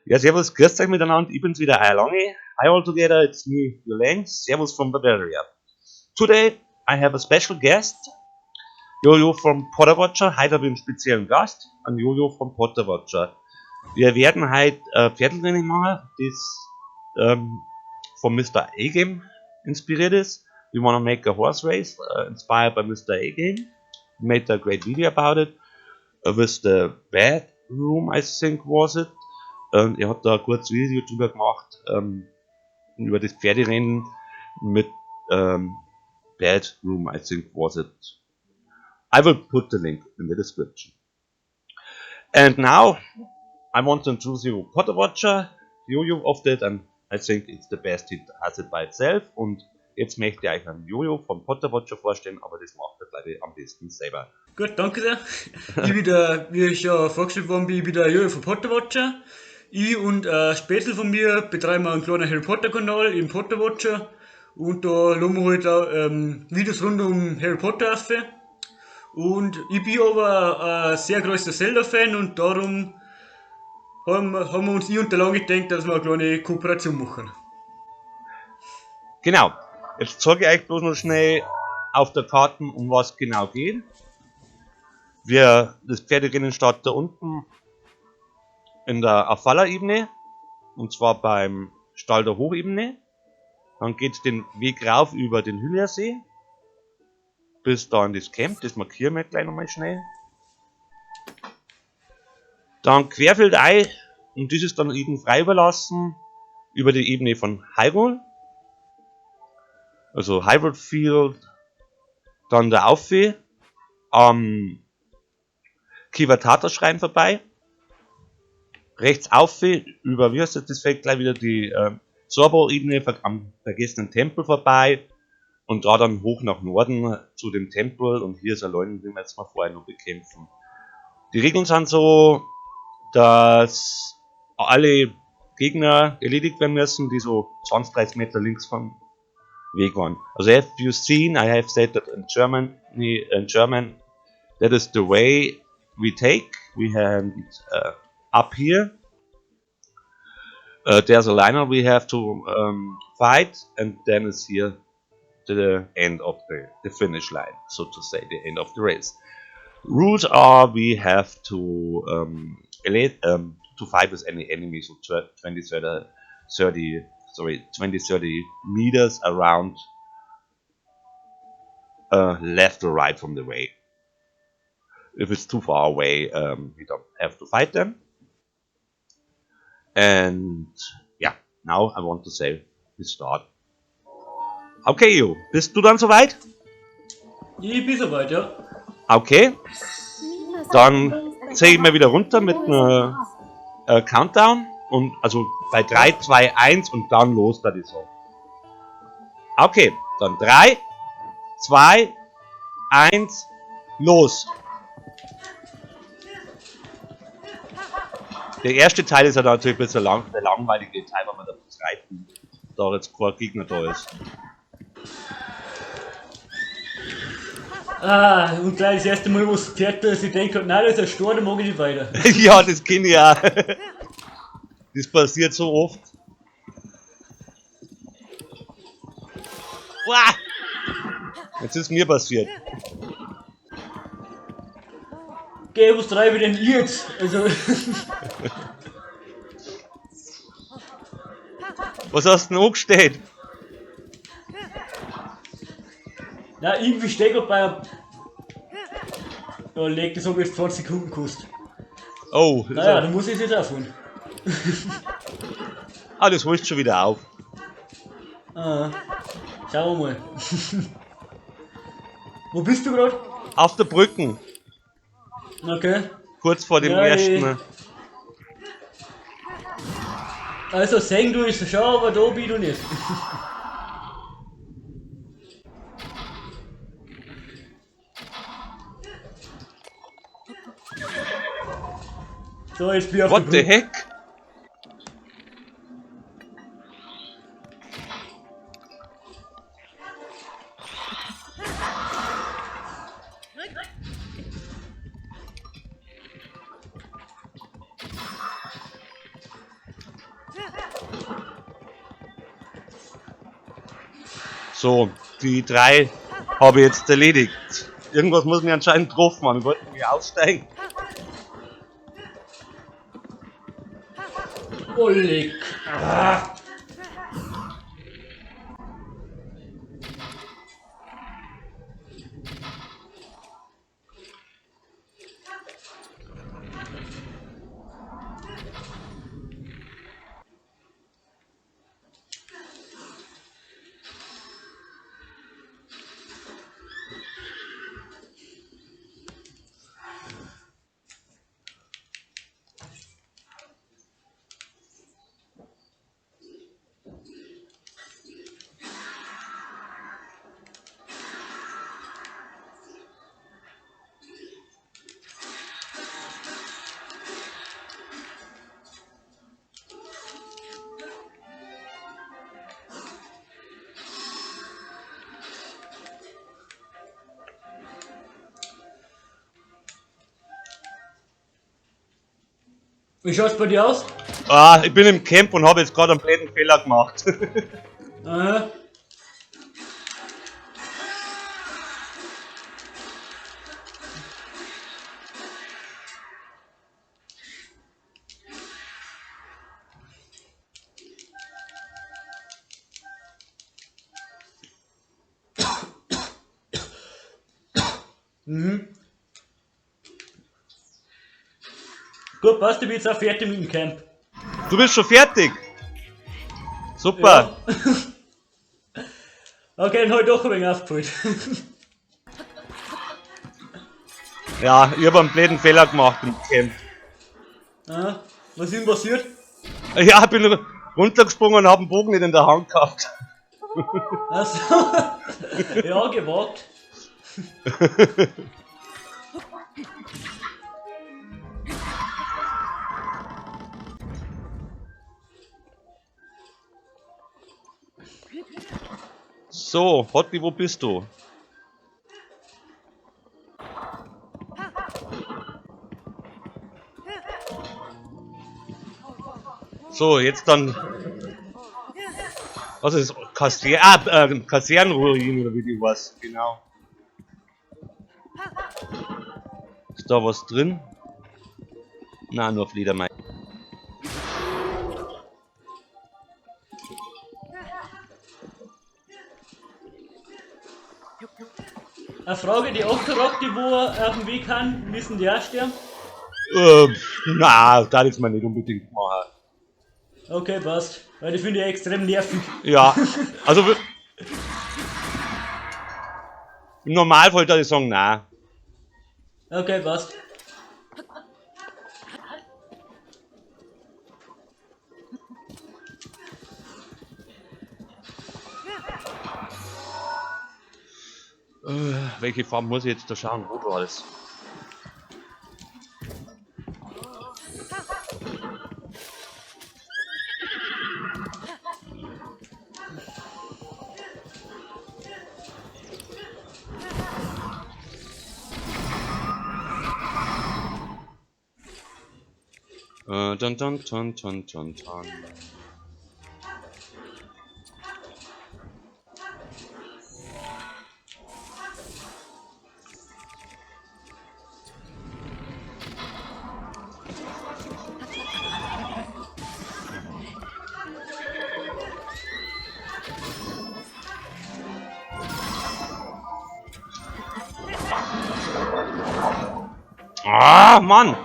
Ja, servus, grüßt euch miteinander, ich bin's wieder, euer Lange. Hi all together, it's me, your Lang. Servus from Bavaria. Today I have a special guest, Jojo from Potterwatcher. Heute habe ich einen speziellen Gast, einen Jojo vom Potterwatcher. Wir werden heute Pferdeltraining machen, das von Mr. A-Game inspiriert ist. We want to make a horse race inspired by Mr. A-Game. We made a great video about it with the bedroom, I think was it. Er hat da ein kurzes Video drüber gemacht, über das Pferderennen mit Bedroom, I think was it. I will put the link in the description. And now I want to introduce you Potterwatcher, Jojo of that, and I think it's the best he has it by itself. Und jetzt möchte ich euch einen Jojo vom Potterwatcher vorstellen, aber das macht er, glaube ich, am besten selber. Gut, danke sehr. Ich bin der, wie ich schon vorgestellt worden bin, ich bin der Jojo von Potterwatcher. Ich und ein Spätzl von mir betreiben einen kleinen Harry Potter Kanal im Potterwatcher und da laden wir halt auch Videos rund um Harry Potter auf. Und ich bin aber ein sehr großer Zelda-Fan und darum haben wir uns ich und der Lange gedacht, dass wir eine kleine Kooperation machen. Genau. Jetzt zeige ich euch bloß noch schnell auf der Karte, um was genau geht. Das Pferderennen startet da unten in der Afalla-Ebene, und zwar beim Stall der Hochebene. Dann geht's den Weg rauf über den Hyliasee bis da in das Camp, das markieren wir gleich nochmal schnell. Dann querfeldein, und das ist dann eben frei überlassen, über die Ebene von Hyrule, also Hyrule Field, dann der Auffee am Kiwatata-Schrein vorbei, rechts Auffee über, wie heißt das, das fällt gleich wieder die Sorbo-Ebene am vergessenen Tempel vorbei und da dann hoch nach Norden zu dem Tempel, und hier ist ein Leuen, den wir jetzt mal vorher noch bekämpfen. Die Regeln sind so, dass alle Gegner erledigt werden müssen, die so 20, 30 Meter links vom Weg waren. Also have you seen, I have said that in German, in German, that is the way we take. We have up here, there's a liner we have to fight, and then is here the end of the finish line, so to say, the end of the race. Rules are we have to fight with any enemy, so 20, 30, thirty, sorry, 20, 30 meters around left or right from the way. If it's too far away, we don't have to fight them. Now I want to say we start. Okay, Jo, bist du dann soweit? Ich bin soweit, ja. Okay. Dann zähle ich mal wieder runter mit einer Countdown. Und also bei 3, 2, 1 und dann los da die so. Okay, dann 3, 2, 1, los. Der erste Teil ist ja natürlich ein bisschen lang, der langweilige Teil, weil man da muss reiten, da jetzt kein Gegner da ist. Ah, und gleich das erste Mal, wo es Pferd da ist, ich denke, nein, das ist ein Stor, da mag ich nicht weiter. Ja, das kenn ich auch. Das passiert so oft. Uah! Jetzt ist mir passiert. Geh, was treibe ich denn jetzt? Also. Was hast du denn angestellt? Na, irgendwie stehe ich grad bei einem. Ja, leg, das hab ich jetzt 20 Sekunden gekostet. Oh, ist Naja, er. dann muss ich es jetzt aufholen. Ah, das holst du schon wieder auf. Ah, schauen wir mal. Wo bist du grad? Auf der Brücke. Okay. Kurz vor dem Ja, ersten. ich Also sehen du es schon, aber da bin ich nicht. So, jetzt bin ich auf What der the Brücke. heck? So, die drei habe ich jetzt erledigt. Irgendwas muss mich anscheinend getroffen haben. Ich wollte mich aussteigen. Oleg. Ah. Wie schaut's bei dir aus? Ah, ich bin im Camp und habe jetzt gerade einen blöden Fehler gemacht. Aha. Mhm. Gut, passt, ich bin jetzt auch fertig mit dem Camp. Du bist schon fertig. Super. Ja. Okay, dann hab ich doch ein wenig aufgefüllt. Ja, ich habe einen blöden Fehler gemacht im Camp. Aha. Was ist denn passiert? Ja, ich bin runtergesprungen und habe einen Bogen nicht in der Hand gehabt. Ach so. Ja, gewagt. So, Hotti, wo bist du? So, jetzt dann. Was ist Kaser Kasernenruin oder wie die was? Genau. Ist da was drin? Na, nur Fledermaus. Eine Frage, die Octorok, die wo auf dem Weg haben, müssen die auch sterben? Na, da ist man nicht unbedingt machen. Okay, passt. Weil die finde ich extrem nervig. Ja, also im Normalfall würde ich sagen, nein. Okay, passt. Welche Farbe muss ich jetzt da schauen? Rot war alles. Dun, dun, dun, dun, dun, dun. Ah, Mann!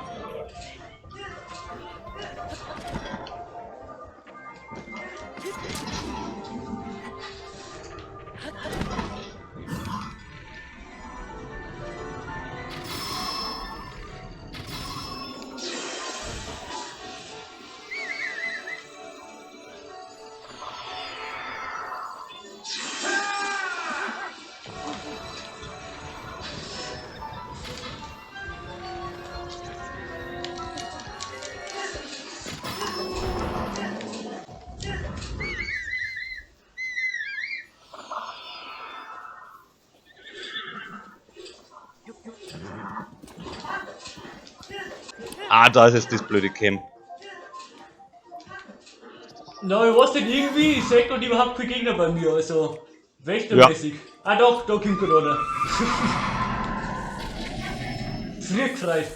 Ah, da ist jetzt das blöde Camp. Na, ich weiß nicht, irgendwie, ich seh grad überhaupt keinen Gegner bei mir, also. Wächtermäßig. Ah doch, da kommt gerade einer. Früh gefreut.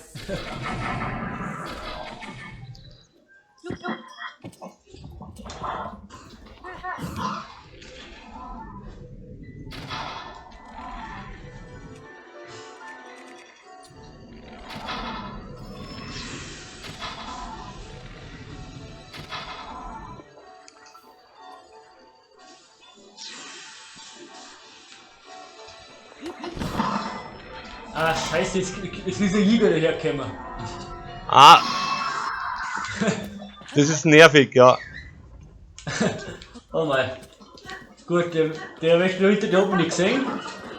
Ah, scheiße, jetzt ist ein Jäger dahergekommen. Ah. Das ist nervig, ja. Oh mein. Gut, der Wächter hinter, der hat mich nicht gesehen.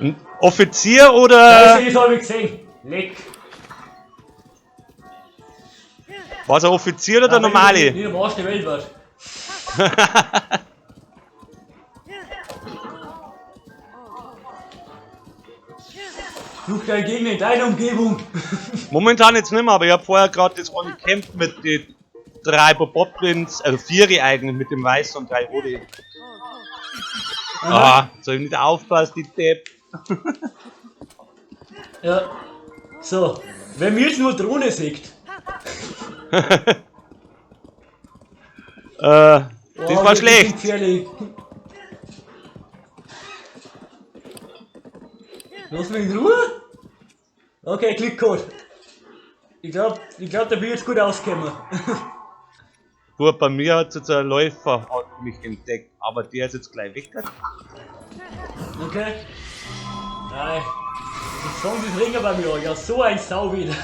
Ein Offizier oder? Scheiße, das hab ich gesehen. Leck. War es ein Offizier oder der normale? Nicht am Arsch der Welt war. Such deinen Gegner in deiner Umgebung. Momentan jetzt nicht mehr, aber ich hab vorher gerade das eine gekämpft mit den 3 Bokoblins, also 4 eigentlich, mit dem Weißen und 3 Rote. Ah, soll ich nicht aufpassen, die Depp. Ja. So, wenn mir jetzt nur Drohne sieht. Das Oh, war das ist schlecht. gefährlich. Lass mich in Ruhe. Okay, Klickcode. Ich glaub, da bin ich jetzt gut ausgekommen. Gut, bei mir hat jetzt ein Läufer hat mich entdeckt, aber der ist jetzt gleich weg. Okay. Nein. Jetzt fangen sie das Ringer bei mir an. Ja, so ein Sau wieder.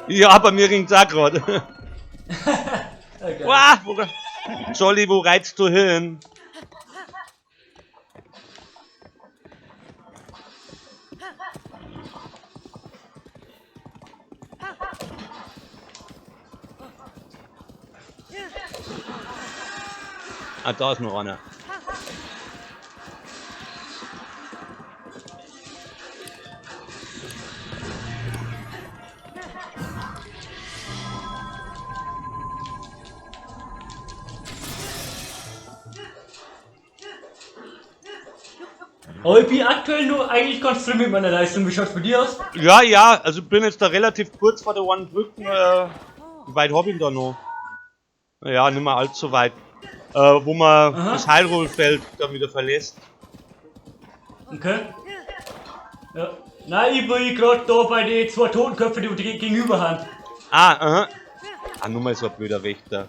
Ja, bei mir ringt's auch grad. Okay. Wow, Jolly, wo reitst du hin? Ah, da ist noch einer. Aber ich bin aktuell nur eigentlich ganz zufrieden mit meiner Leistung. Wie schaut's bei dir aus? Ja, ja, also bin jetzt da relativ kurz vor der One Brücken. Wie weit hab ich denn da noch? Naja, nicht mehr allzu weit. Wo man das Hyrule-Feld dann wieder verlässt. Okay. Ja. Nein, ich bin grad da bei den 2 Totenköpfen, die die gegenüber haben. Ah, aha. Ah, nur mal so ein blöder Wächter.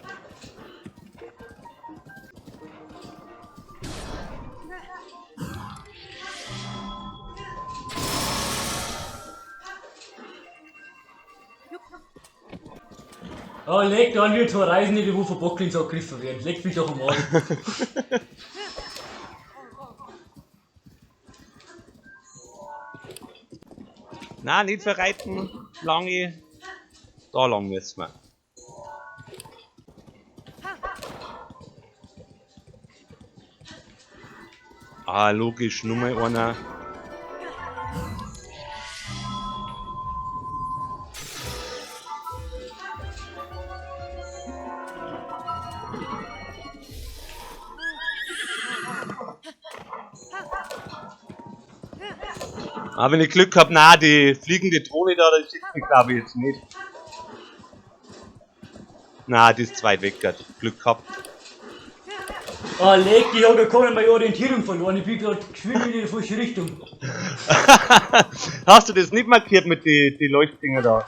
Oh, leg da an, wir 2 Reisende, die wo von Bokoblins angegriffen werden. Leg mich doch am Arsch. Nein, nicht verreiten, Lange. Da lang müssen wir. Ah, logisch, nur mal einer. Ah, wenn ich Glück hab, na, die fliegende Drohne da, das schickt mich glaub ich jetzt nicht. Na, die ist zu weit weg, grad. Glück gehabt. Oh, leck, ich hab gar keine Orientierung verloren. Ich bin grad geschwind in die falsche Richtung. Hast du das nicht markiert mit die Leuchtdinger da?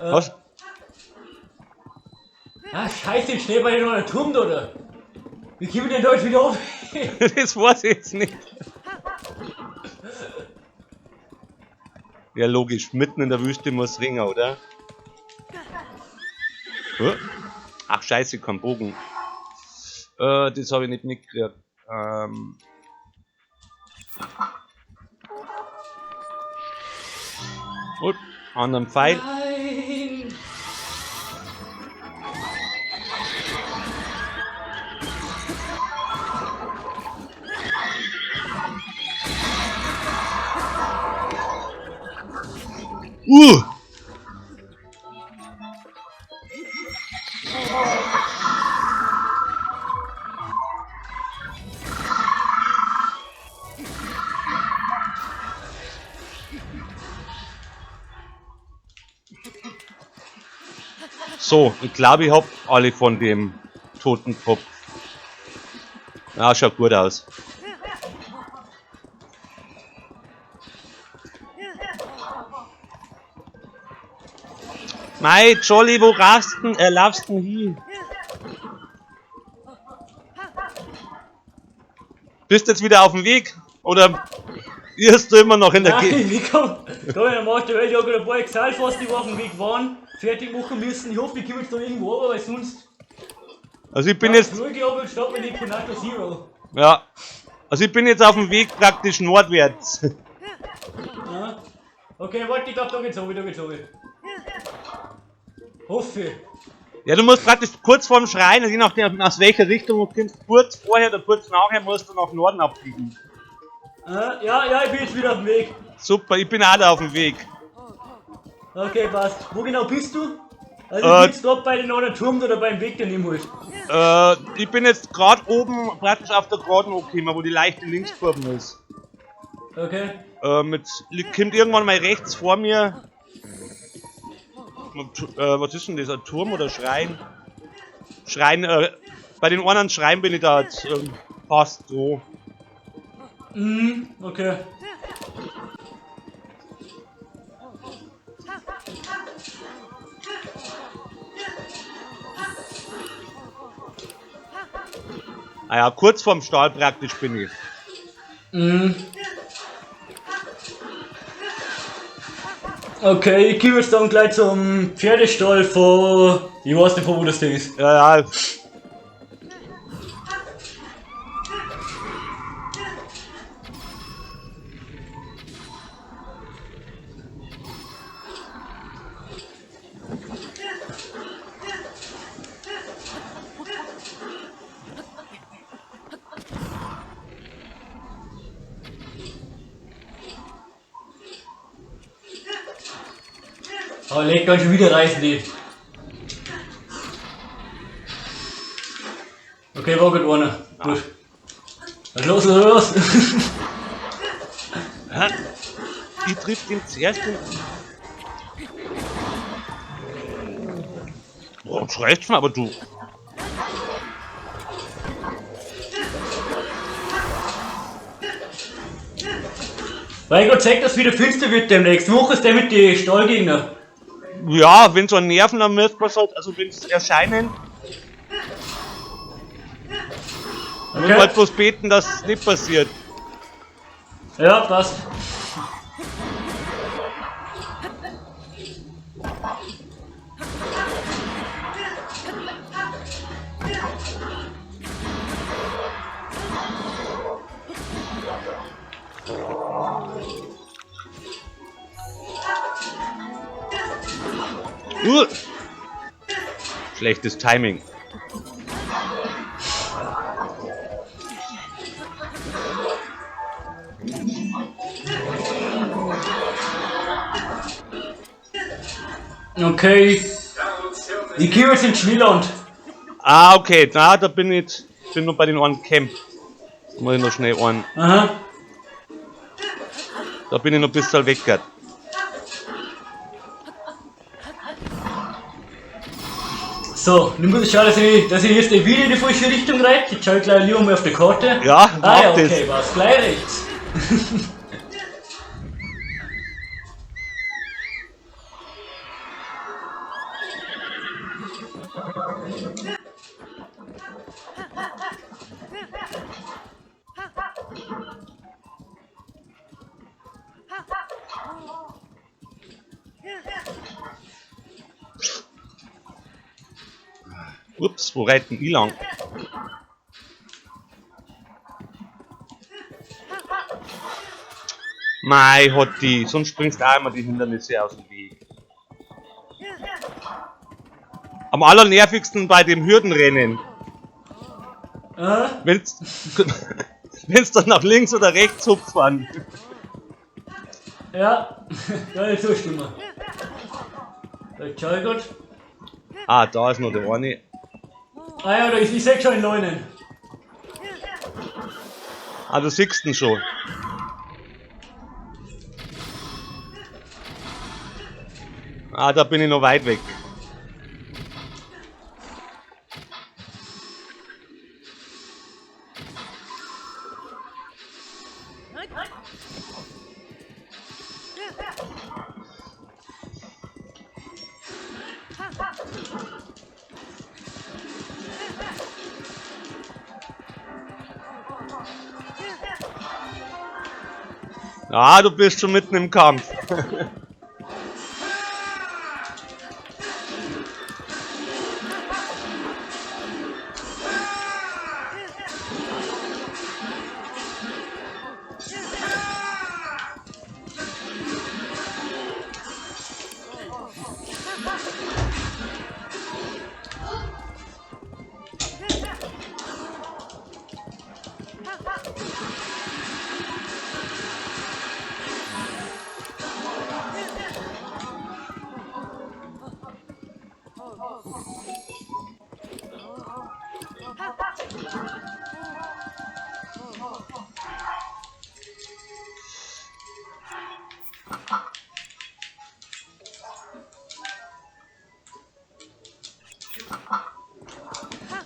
Was? Ah, scheiße, ich stehe bei dir noch einen Turm da, oder? Wie komme ich denn da jetzt wieder auf? Das weiß ich jetzt nicht. Ja, logisch, mitten in der Wüste muss ringen, oder? Hä? Ach, scheiße, kein Bogen. Das hab ich nicht mitgekriegt. Gut, anderen Pfeil. Nein. So, ich glaube, ich hab alle von dem Totenkopf. Ja, schaut gut aus. Mei, Jolly, wo laufst denn hin? Bist jetzt wieder auf dem Weg? Oder irrst du immer noch in der Gegend? Nein, ich komm, da in der Arsch der Welt, ich hab grad ein paar Excel fast, die auf dem Weg waren, fertig machen müssen. Ich hoffe, ich komme jetzt da irgendwo runter, weil sonst. Also ich bin Ja, jetzt. Flüge ab und stopp mir die Konato Zero. Ja. Also ich bin jetzt auf dem Weg praktisch nordwärts. Ja. Okay, warte, ich glaub, da geht's runter, da geht's runter. Hoffe ich. Ja, du musst praktisch kurz vorm Schrein, also je nachdem aus welcher Richtung du kommst, kurz vorher oder kurz nachher musst du nach Norden abbiegen. Ja, ja, ich bin jetzt wieder auf dem Weg. Super, ich bin auch da auf dem Weg. Okay, passt. Wo genau bist du? Also ich bin jetzt grad bei den anderen Turm oder beim Weg daneben halt. Ich bin jetzt gerade oben praktisch auf der geraden angekommen, wo die leichte Linkskurve ist. Okay. Jetzt kommt irgendwann mal rechts vor mir. Was ist denn das? Ein Turm oder Schrein? Schrein, bei den anderen Schrein bin ich da jetzt, fast so. Mhm, okay. Ah ja, kurz vorm Stall praktisch bin ich. Mhm. Okay, ich komme jetzt dann gleich zum Pferdestall von. Ich weiß nicht, von wo das Ding ist. Ja, ja. Aber leg ganz schön wieder reißen die. Okay, war gut einer. Gut. Dann los, los, los. Hä? Ich triff den zuerst den. Boah, schreist schon, aber du. Weil ich grad zeigt, dass wieder finster wird demnächst. Wo ist der mit den Stallgegner? Ja, wenn so ein Nerven, dann wird man halt, also wenn es erscheinen, muss man Okay. halt bloß beten, dass es nicht passiert. Ja, passt. Schlechtes Timing. Okay. Ich komme jetzt ins Schneeland. Ah, okay. Na, da bin ich bin nur bei den Ohren Camp. Da muss ich noch schnell ein. Aha. Da bin ich noch ein bisschen weg. Grad. So, nun muss ich schauen, dass ich jetzt wieder in die falsche Richtung reite. Jetzt schau ich gleich lieber mal auf die Karte. Ja, ah, ja, mach das. okay, was? Gleich rechts. Ups, wo reiten ich lang? Mei, hat die. Sonst springst du auch immer die Hindernisse aus dem Weg. Am allernervigsten bei dem Hürdenrennen. Wenn's, wenn's dann nach links oder rechts hupfen. Ja, da ist zustimmen. Jetzt schau ich grad. Ah, da ist noch der eine. Ah ja, da ist, ich seh schon in Leunen. Ah, du siehst ihn schon. Ah, da bin ich noch weit weg. Ah, du bist schon mitten im Kampf.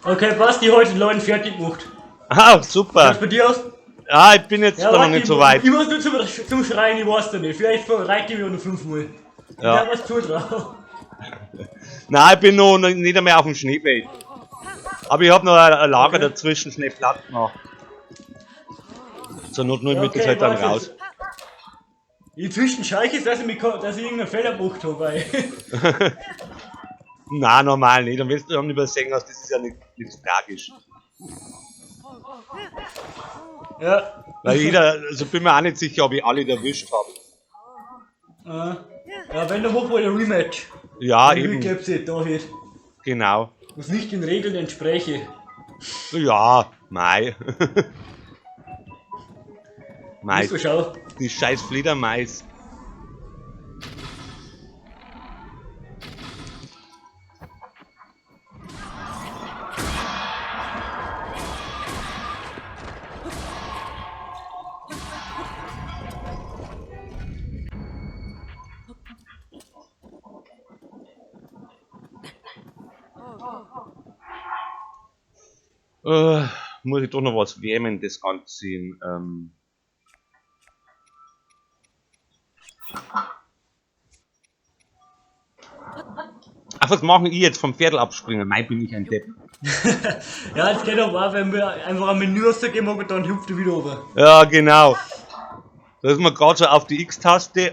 Okay, passt, die heute Leuten fertig gemacht. Ah, super. Was bei dir aus? Ah, ich bin jetzt Ja, da noch warte, nicht so weit. Ich muss nur zum Schreien, ich weiß da nicht. Vielleicht reicht ich mir noch fünfmal. Ja. Ich hab was zutrauen. Nein, ich bin noch nicht einmal auf dem Schneefeld. Aber ich hab noch ein Lager dazwischen schnell platt gemacht. Zur Not nur Ja, mit okay, halt dann warte. raus. Inzwischen schaue ich jetzt, dass ich irgendeinen Fehler gemacht habe. Weil Nein, normal nicht. Und wenn du dann übersehen hast, das ist ja nicht tragisch. Ja. Weil jeder, also bin mir auch nicht sicher, ob ich alle erwischt habe. Ja, wenn, dann machen wir ein Rematch. Ja, Ein eben. Recap da halt. Genau. Was nicht den Regeln entspräche. Ja, mei. Mei, Musst du schauen. die scheiß Fledermais. Muss ich doch noch was Wärmendes anziehen. Ach, was machen ich jetzt vom Pferdl abspringen? Mei, bin ich ein Depp. Ja, es geht aber auch, wenn wir einfach ein Menü rausgeben und dann hüpft er wieder runter. Ja, genau. Da ist man gerade so auf die X-Taste.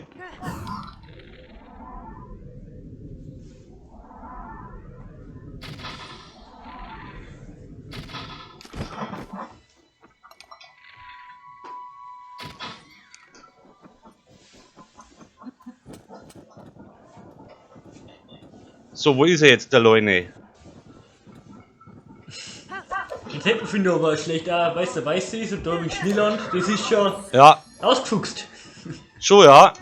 So, wo ist er jetzt, der Leune? Den Teppich finde ich aber schlecht auch, weil es der Weiße ist und da mit Schneeland, das ist schon Ja, ausgefuchst. schon, ja.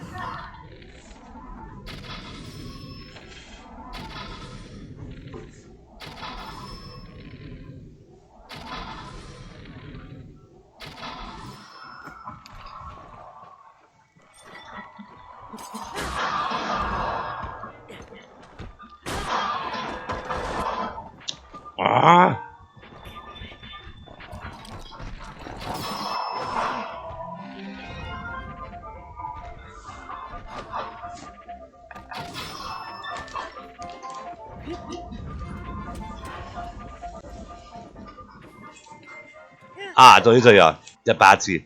Ah. Ah, da ist er ja, der Bazi.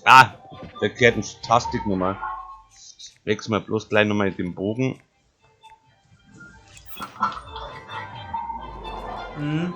Ah, der gehört eine Tastik nochmal. Wechseln wir bloß gleich nochmal den Bogen. Mhm.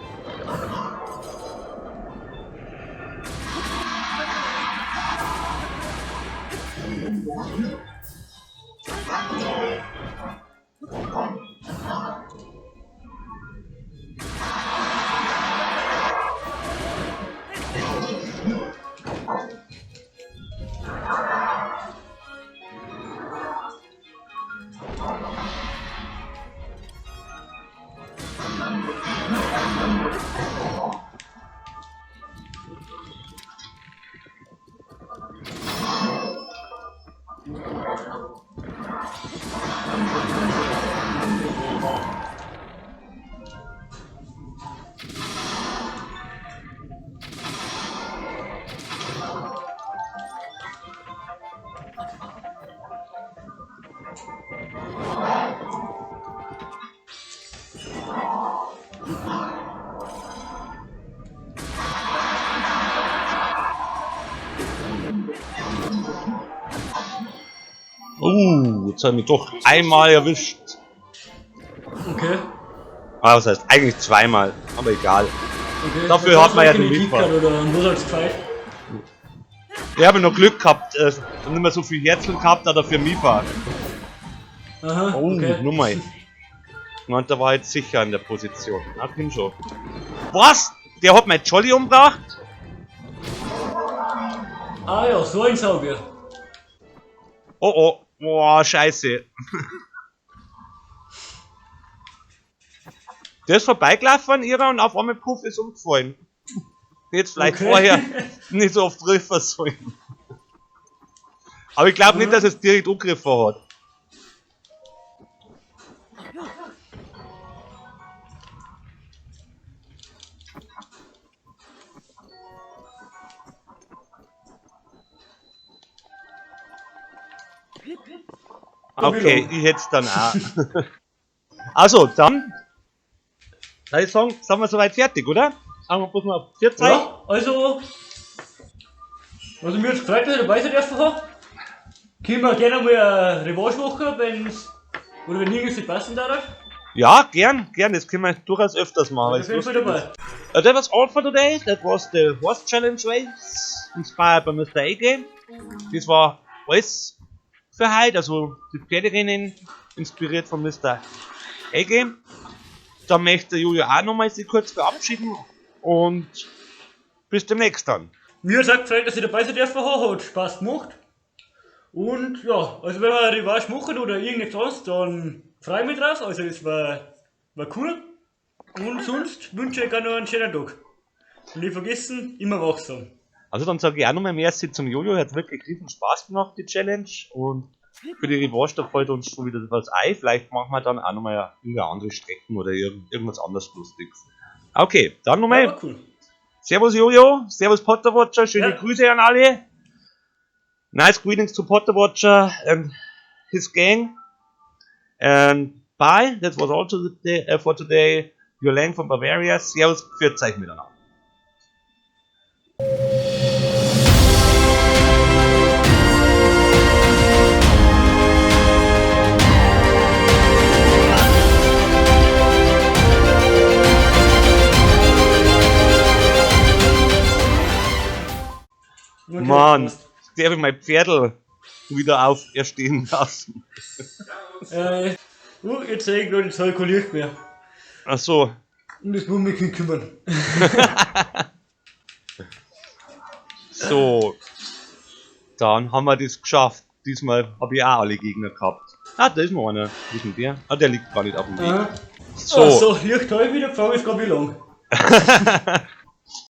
Jetzt hat mich doch einmal erwischt. Okay. Ah, was heißt eigentlich zweimal, aber egal. Okay. Dafür hat man ja den den Mitfahrt. Oder an was hat's gefeit? Ich habe noch Glück gehabt, nicht mehr so viel Herzeln gehabt, aber dafür Mifa. Aha, Oh, okay. nur mal. Und da war jetzt sicher in der Position. Na, komm schon. Was? Der hat mein Jolly umgebracht? Ah ja, so ein Sauger. Oh oh. Boah, scheiße. Der ist vorbeigelaufen an ihrer und auf einmal puff ist umgefallen. Jetzt vielleicht Okay. vorher nicht so oft treffen sollen. Aber ich glaube nicht, dass es direkt angegriffen hat. Okay, ich hätte es dann auch. Also, dann, würde ich sagen, sind wir soweit fertig, oder? Sagen wir bloß noch 14. Ja, also mir hat's gefreut, dass ich dabei sein dürfen hab. Können wir gerne mal eine Revanche machen, wenn's, oder wenn irgendwas nicht passen darf. Ja, gern, gern. Das können wir durchaus öfters machen. Auf jeden Fall dabei. That was all for today. That was the Horse Challenge Race, inspired by Mr. A-Game. Das war alles für heute. Also die Pferderennen, inspiriert von Mr. A-Game. Da möchte Julio auch nochmal sich kurz verabschieden und bis demnächst dann. Mir hat's auch gefreut, dass ich dabei sein dürfen hab. Hat Spaß gemacht. Und ja, also wenn wir eine Revanche machen oder irgendetwas anderes, dann freue ich mich drauf. Also es war cool. Und sonst wünsche ich euch noch einen schönen Tag. Und nicht vergessen, immer wachsam. Also dann sage ich auch nochmal merci zum Jojo, hat wirklich riesen Spaß gemacht, die Challenge. Und für die Revanche, da fällt uns schon wieder was ein. Vielleicht machen wir dann auch nochmal irgendeine andere Strecken oder irgendwas anderes Lustiges. Okay, dann nochmal. Ja, war cool. Servus Jojo, Servus Potterwatcher, schöne Ja. Grüße an alle. Nice greetings to Potterwatcher and his gang. And bye, that was all for today. Your Lang from Bavaria. Servus, pfiat euch miteinander. Okay, Mann, passt. der will mein Pferdl wieder auferstehen lassen. Jetzt sehe ich gerade, jetzt habe ich kein Licht mehr. Ach so. Und das muss mich kümmern. So. Dann haben wir das geschafft. Diesmal habe ich auch alle Gegner gehabt. Ah, da ist noch einer. Wo ist denn der? Ah, der liegt gar nicht auf dem Weg. Aha. So. Ah, so, Licht habe ich wieder, Frage ist gerade wie lang.